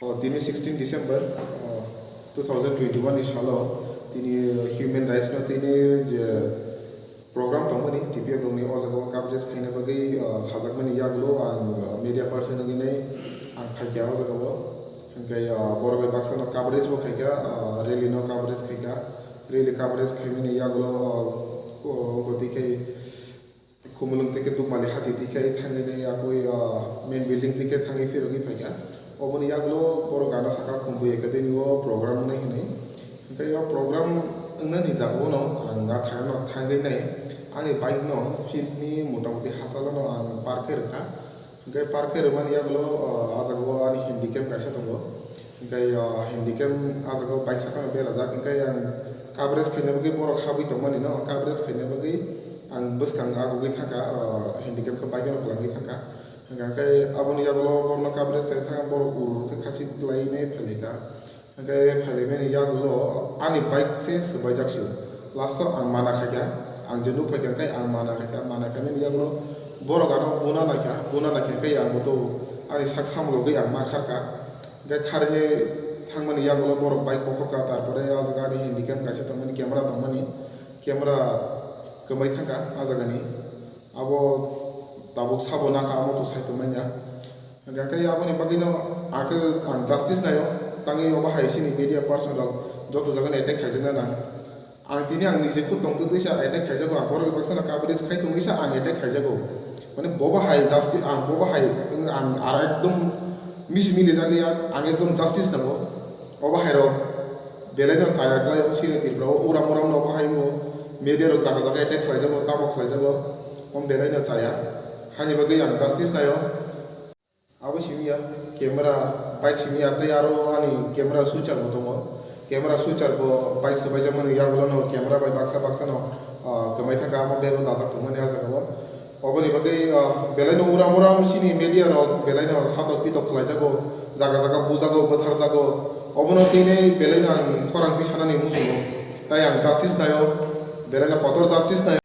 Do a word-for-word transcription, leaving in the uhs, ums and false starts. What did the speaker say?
O, tini sixteen December, o, two thousand twenty-one ni salo tini human rights no tini je program tongmani T P F rokni o jaga o coverage khaina bagwi, o, sajakmani yagulo ang, o, media person wngwi nai ang phaikha o jaga o. Hwnkhe, o, borok bai baksa no coverage bo khaikha, o, rally no coverage khaikha, rally coverage khaimani yagulo, o, o, goti khai Khumulwng tei khe Dukmali hati twi khe thangwi nai yakwi, ah, main building twi khe thangwi phirogwi phaikha. Oboni yagulo borok gana saka Khumbu Academy o program wngnai hwnwi. Hwnkhe o program wngnani jagao no ang nathano thangwi nai ani bike no field ni motamoti hachalo no ang park khe rwkha. Hwnkhe park khe rwmani yagulo, ah, ah jagao ani handicap kaisa tongo. Hwnkhe, ah, handicap ah jagao bike sakano berajak. Hwnkhe ang coverage khaina bagwi borok habwi tongmani no coverage khaina bagwi Ang bwskang agugwi thangkha, o, handicap khe bike no kwlangwi thangkha. Hwnkha khe aboni yagulo borokno coverage khlai thangkha, borok ur ur khe khachik lainai phailika. Hwnkhe phailaimani yagulo ani bike se swbaijak sio. Last o ang mana khaikha, ang je nuk phaikha khe ang mana khaikha, mana khaimani yagulo borok ano buna naikha, buna naikha khe ang boto ani sak samulogwi ang ma kharkha. Hwnkhe kharwi thangmani yagulo borok bike bokhokha, tarpore o jaga ani handicap kaisa tongmani, camera tongmani. Camera kwmai thangkha ah jagani. Abo tabuk sabo nakha, amo to sai tongmanya. Hwnkhe aboni bagwino ang khe ang justice naio. Tangwi obo hai sini media person rok joto jagani attack khaijakna nang. Ang tini ang nije khud tongtwtwisa attack khaijago, ang borok baksa no coverage khai tongwisa ang attack khaijago. Mane bobo hai justice, ang bobo hai wng ang ar ekdom misi mili jakliya, ang ekdom justice nango. Obo hai rok Belai no chaya khlai o sini Tripura o uram uram no bo hai wngkha media rok jaga jaga attack khlai jago, chamo khlai jago, omo belai no chaya. Hani bagwi ang justice naio. Abo simi ya camera bike simi ya tei aro ani camera switcher bo tongo. Camera switcher bo bike swbaijak mani yagulo no camera bai baksa baksa no, ah, kwmai thangkha, amo bag o dajak tongmani ah jaga o. Oboni bagwi, ah, belai no uram uram sini media rok belai no satok pitok khlai jago, jaga jaga bujago, bwthar jago. Obono tini belai no ang khorang twi sanani muchungo. Tai ang justice naio, belai no kotor justice naio.